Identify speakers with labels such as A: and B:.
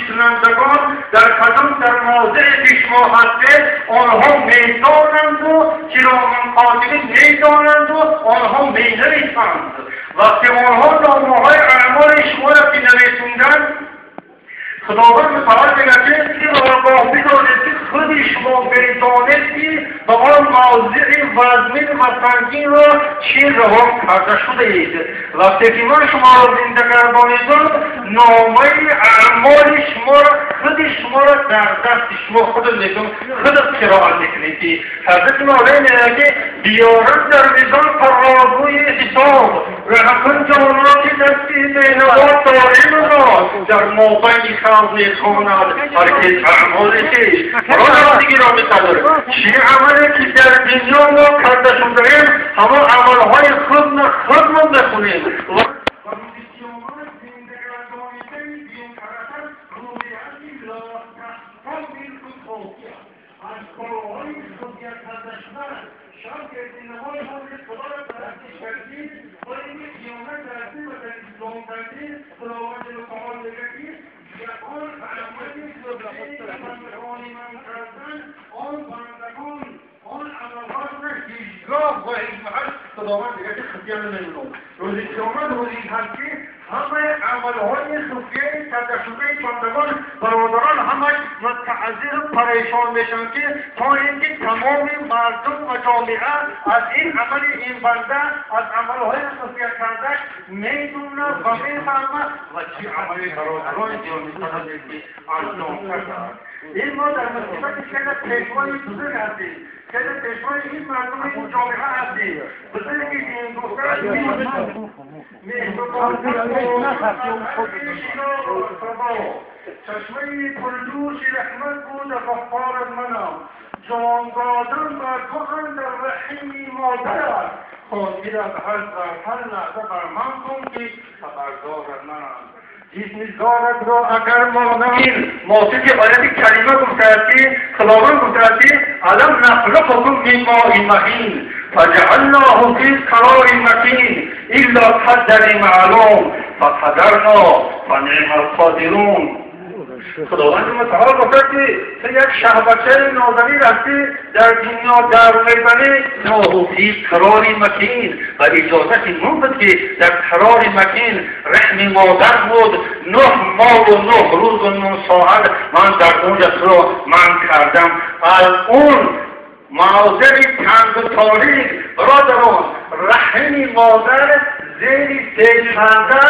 A: کنندگان در کدام در موضع که شما هستید آنها میدانند و کرامان کاتبین میدانند و آنها مینویسند. وقتی آنها نامه‌های اعمال شما را که نویسوندند خداوند متعال میگه که آگاه بدانید که خود شما میدانید که به آن موضع وزنین و سنگین را چی روان کرده شده اید. وقتی که من شما را زنده گردانیدم نامه اعمال شما را خود شما را در دست شما خود میدون خود قرائت میکنید که حضرت مولی میگه که بیارم در میزان ترازوی حساب و همون جانا که دستی بینوا داریم را در مابین خلق میخواند هرکس اعمال خویش برادران گرامی قدر چی عملی که در دنیا ما کرده شدهایم همان عملهای خودمان بخونیم. خداوند میگه که خفیه نمیدونم روزی قیامت روزی هست که همه عملهای خفیه کرده شده بندگان برادران همه متعذر پریشان میشن که تا اینکه تمام مردم و جامعه از این عمل این بنده از عملهای خفیه کردهش میدونه و میفهمه و چی عملی برادران گرامی که انجام کرده. این ما در مصیبت خیلی پیشوای بزرگ هستیم، خیلی پیشوای این مردم این جامعه هستیم. بزرگی دین دوستان چشمه پرجوش رحمت بود غفار منم جان دادن بر تو اندر رحم مادر خاطر از هر لحظه بر من کن که خبردار منم. جسم زارت را اگر مانم موافق آیت کریمه گفته است که خداوند گفته است که الم نخلقکم من ماء مهین فجعلناه فی قرار مکین الا قدر معلوم فقدرنا فنعم القادرون. خداوند متعال گفته که تو یک شهبچه نازنین هستی در دنیا در میزنی ناهوفی قرار مکین و اجازت من بود که در قرار مکین رحم مادر بود 9 ماه و 9 روز و 9 ساعت من در اونجا تو را من کردم. از اون موضع تنگ و تاریک برادران رحم مادر زیر 3 پرده